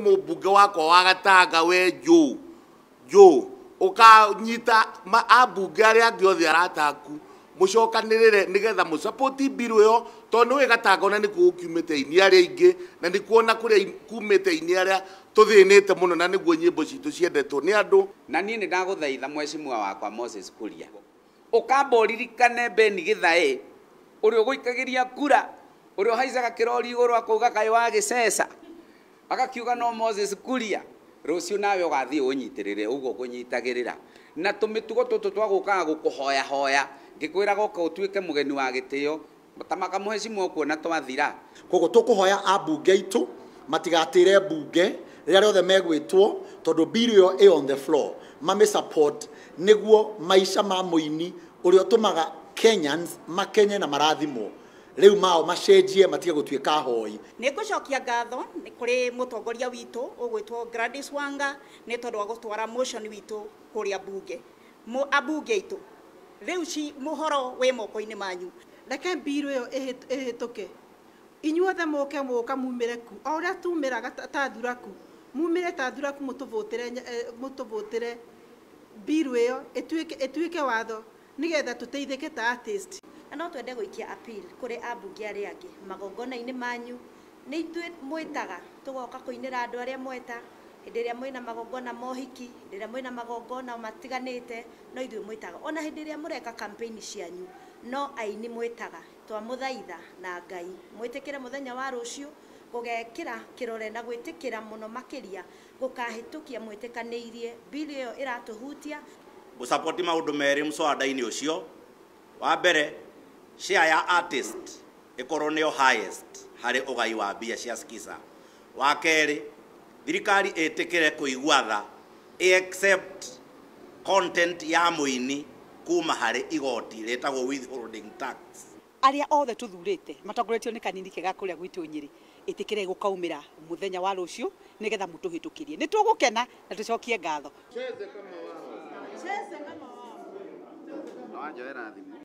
Mũmbunge wakwa wa Gatanga we Joe Joe ũkanyita ambunge arĩa angĩ othe arataku mũcokanĩrĩre nĩgetha mũsupport bill ĩyo tondũ nĩũĩ Gatanga ona nĩkuo gũkiumĩte aini arĩa aingĩ na nĩkuo ona kũrĩa kumĩte aini arĩa tũthĩnĩte mũno na nĩguo nyĩmbo citũ ciendetwo nĩ andũ. Na niĩ nĩ ndagũthaitha mheshimiwa wakwa Moses Kuria, ũkamba ũririkane Ben Githae ũrĩa ũgũikagĩria kura, ũrĩa ũhaicaga kĩrori igũrũ akauga kaĩ wa gĩceca, agakiuga no Moses Kuria, rũciũ nawe ũgathiĩ ũnyitĩrĩre ũguo ũkũnyitagĩrĩra. Na tũmĩtugo tũtũ twa gũkaga gũkũhoya hoya ngĩkwĩraga ũka ũtuĩke mũgeni wa gĩtĩo ta makamũhecimu ũkuona twathira. Koguo tũkũhoya ambunge aitũ matigatĩre mbunge rĩrĩa rĩothe megwĩtwo tondũ bill ĩyo ĩ on the floor, mami support nĩguo maica ma mũini ũrĩa ũtũmaga Kenyans makenye na marathimwo rĩu mao macenjie matige gũtuĩka hoi. Nĩ ngũcokia ngatho nĩ kũrĩ mũtongoria witũ ũgwĩtwo Gladys Wanga nĩ tondũ wa gũtwara motion witũ kũrĩa mbunge. Ambunge aitũ rĩu ci mũhoro wĩ moko-inĩ manyu. Reke bill ĩyo ĩhĩtũke, inyuothe mũke mũka mumĩre ku o ũrĩa tumĩraga ta thuraku, mumĩre ta thuraku mũtũvũtĩre bill ĩyo ĩtuĩke watho nĩgetha tũteithĩke ta artist. Na no twende gũikia appeal kũrĩ ambunge arĩa angĩ magongona-inĩ manyu, nĩ ithuĩ mwĩtaga tũgoka kũinĩra andũ arĩa mweta hĩndĩ ĩrĩa mwĩna magongona ma ũhiki, hĩndĩ ĩrĩa mwĩna magongona matiganĩte, no ithuĩ mwĩtaga. Ona hĩndĩ ĩrĩa mũreka campaign cianyu no aini mwĩtaga. Twamũthaitha na Ngai mwĩtĩkĩre mũthenya wa rũciũ gũgekĩra kĩrore na gwĩtĩkĩra mũno makĩria gũkahĩtũkia mwĩtĩkanĩirie bill ĩyo ĩratũhutia. Gũsupport maũndũ merĩ mũcwada-inĩ ũcio. Wa mbere, share ya artist ĩkorwo nĩyo highest harĩ ũgai wa mbia cia Skiza. Wa kerĩ, thirikari ĩtĩkĩre kũigua tha, ĩ-accept content ya mũini kuma harĩ igoti rĩtagwo withholding tax. Arĩa othe tũthurĩte matongoretio nĩ kanini kega kũrĩa gwitũ Nyĩrĩ, ĩtĩkĩre gũkaumĩra mũthenya wa rũciũ nĩgetha mũtũhĩtũkĩrie. Nĩ tũgũkena na tũcokie ngatho. Cheze kama wao. No wanjoera thimũ.